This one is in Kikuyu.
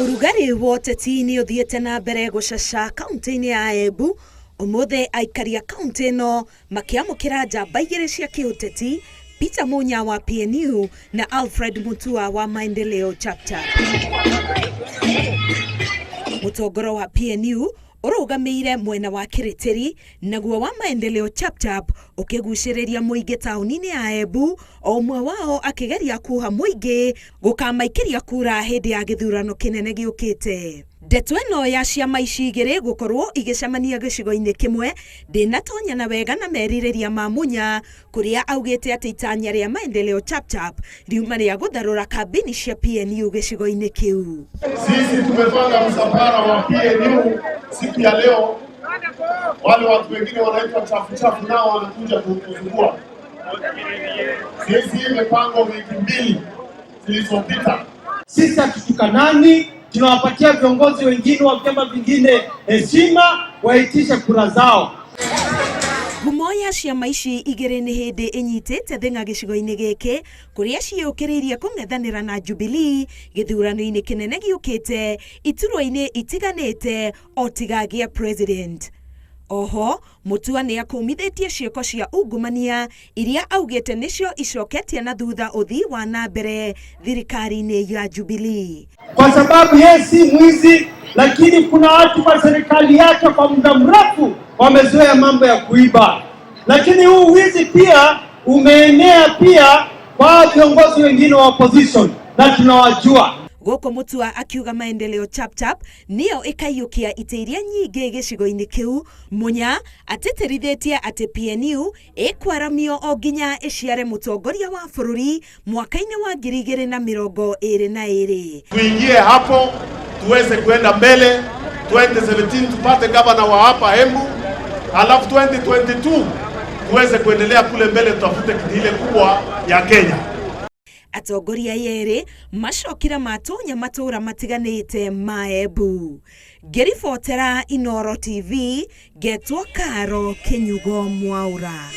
Ũrugarĩ wa ũteti nĩ ũthiĩte na mbere gũcaca kaunti-inĩ ya Embu. Ũmũthĩ aikari a kaunti ĩno makĩamũkĩra njamba igĩrĩ cia kĩũteti, Peter Munya wa PNU na Alfred Mutua wa Maendeleo Chapter. Mũtongoro wa PNU ũrũgamĩire mwena wa Kĩrĩtĩri, naguo wa Maendeleo Chapchap ũkĩgucĩrĩria mũingĩ taũni-inĩ ya Embu, o ũmwe wao akĩgeria kuoha mũingĩ gũkamaikĩria kura hĩndĩ ya gĩthurano kĩnene gĩũkĩte. Ndeto ĩno ya ciama ici igĩrĩ gũkorwo igĩcemania gĩcigo-inĩ kĩmwe ndĩnatonya na wega na merirĩria ma Munya, kũrĩa augĩte atĩ itanya rĩa Maendeleo Chapchap riuma rĩa gũtharũra kambini cia PNU gĩcigo-inĩ kĩu. Sisi tumepanga msafara wa PNU siku ya leo. Wale watu wengine wanaitwa chafu chafu nao wanakuja kuzungua. Sisi imepangwa wiki 2 zilizopita. Sisi hatutukanani, tunawapatia viongozi wengine wa vyama vingine heshima, waitishe kura zao. Ngumo ya ciama ici igĩrĩ nĩ hĩndĩ ĩnyitĩte thing'a gĩcigo-inĩ gĩkĩ, kũrĩa ciĩyũkĩrĩirie kũng'ethanĩra na Jubilee gĩthurano-inĩ kĩnene gĩũkĩte iturwa-inĩ itiganĩte o tiga gĩa president. Oho Mutua nĩ akũmithĩtie ciĩko cia ungumania iria augĩte nĩcio icoketie na thutha ũthii wa na mbere thirikari-inĩ ya Jubilee. Kwa sababu yeye si mwizi, lakini kuna watu kwa serikali yake kwa muda mrefu wamezoea mambo ya kuiba, lakini huu wizi pia umeenea pia kwa viongozi wengine wa opposition na tunawajua. Gũkũ Mutua akiuga Maendeleo Chapchap nĩyo ĩkaiyũkia itĩ iria nyingĩ gĩcigo-inĩ kĩu. Munya atĩtĩrithĩtie atĩ PNU ĩkwaramio o nginya ĩciare mũtongoria wa bũrũri mwaka-inĩ wa 2022. Tuingie hapo tuweze kwenda mbele 2017 tupate gavana wa hapa Embu, alafu 2022 tuweze kuendelea kule mbele tutafute kiti ile kubwa ya Kenya. Atongoria erĩ macokire matonya matũra matiganĩte ma Embu. Ngĩribotera Inooro TV, ngetwo Karo Kĩnyugo Mwaura.